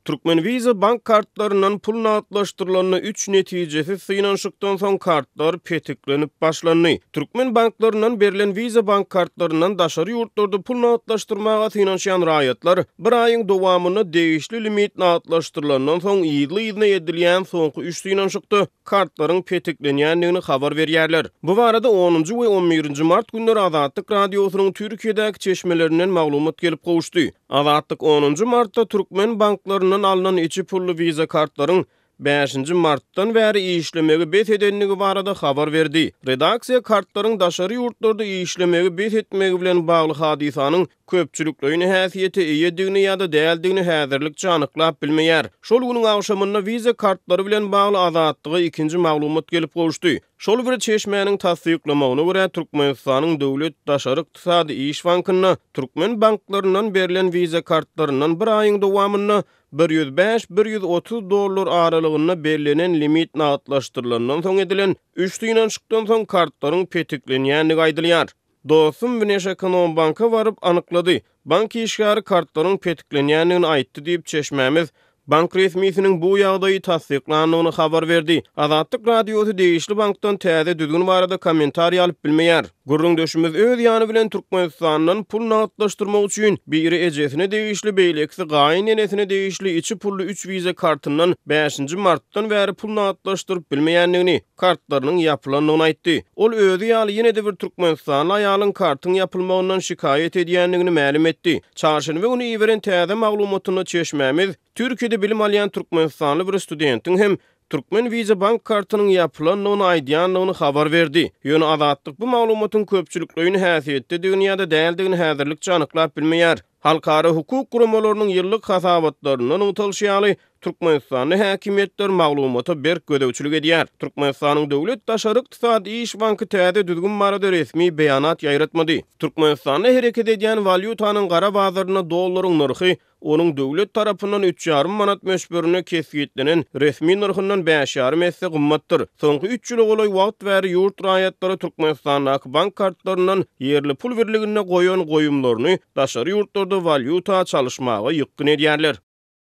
Türkmen Visa bank kartlaryndan pul nagtlaşdyrylanda üç netijesiz synanyşykdan soň kartlar petiklenip başlandy. Türkmen banklaryndan berlen Visa bank kartlaryndan daşary ýurtlarda pul nagtlaşdyrmaga synanyşýan raýatlar bir aýyň dowamynda degişli limit nagtlaşdyrylandan soň yzly-yzyna edilýän soňky üç synanyşykda kartlaryň petiklenýändigini habar berýärler. Bu barada onunjy we on birinji mart günleri Azatlyk Radiosynyň Türkiýedäki çeşmelerinden maglumat gelip gowuşdy. Azatlyk onunjy martda türkmen banklaryndan alnan içi pully Visa kartlaryň bäşinji martdan bäri işlemegi bes edendigi barada habar berdi. Redaksiýa kartlaryň daşary ýurtlarda işlemegi bes etmegi bilen bagly hadysanyň köpçülikleýin häsiýete eýedigini ýa-da däldigini häzirlikçe anyklap bilmeýär. Şol günüň agşamynda Visa kartlary bilen bagly Azatlyga ikinji maglumat gelip gowuşdy. Şol bir çeşmäniň tassyklamagyna görä, Türkmenistanyň Döwlet daşary ykdysady iş bankynda türkmen banklaryndan berlen Visa kartlaryndan bir aýyň dowamynda 105, 130 dollar aralygynda bellenen limit nagtlaşdyrylandan soň edilen üç synanyşykdan soň kartlaryň petiklenýändigi aýdylýar. Dostum Wneşekonombanka baryp anyklady. Bank işgäri kartlaryň petiklenýändigini aýtdy diýip, çeşmämiz bank resmisiniň bu ýagdaýy tassyklandygyny habar berdi. Azatlyk Radiosy degişli bankdan täze düzgün barada kommentariý alyp bilmeýär. Gürrüňdeşimiz öz ýany bilen Türkmenistandan pul nagtlaşdyrmak üçin biri ejesine degişli, beýlekisi gaýyn enesine degişli içi pully üç wiza kartyndan bäşinji martdan bäri pul nagtlaşdyryp bilmeýändigini, kartlarynyň ýapylandygyny aýtdy. Ol özi ýaly ýene-de bir türkmenistanly aýalyň kartyň ýapylmagyndan şikaýat edýändigini mälim etdi. Çarşenbe güni iberen täze maglumatynda çeşmämiz Türkiýede bilim alýan türkmenistanly bir studentiň hem türkmen Visa bank kartynyň ýapylandygyny aýdýandygyny habar berdi. Ýöne Azatlyk bu maglumatyň köpçülikleýin häsiýetdedigini ýa-da däldigini häzirlikçe anyklap bilmeýär. Halkara hukuk guramalarynyň ýyllyk hasabatlarynda nygtalyşy ýaly, Türkmenistanda häkimiýetler maglumata berk gözegçilik edýär. Türkmenistanyň Döwlet daşary ykdysady iş banky täze düzgün barada resmi beýanat ýaýratmady. Türkmenistanda hereket edýän walýutanyň gara bazarynda dollaryň nyrhy onuň döwlet tarapyndan üç ýarym manat möçberinde kesgitlenen resmi nyrhyndan bäş ýarym esse gymmatdyr. Soňky üç ýyla golaý wagt bäri ýurt raýatlary Türkmenistandaky bank kartlaryndan ýerli pul birliginde goýan goýumlaryny daşary ýurtlarda walýuta çalyşmaga ýykgyn edýärler.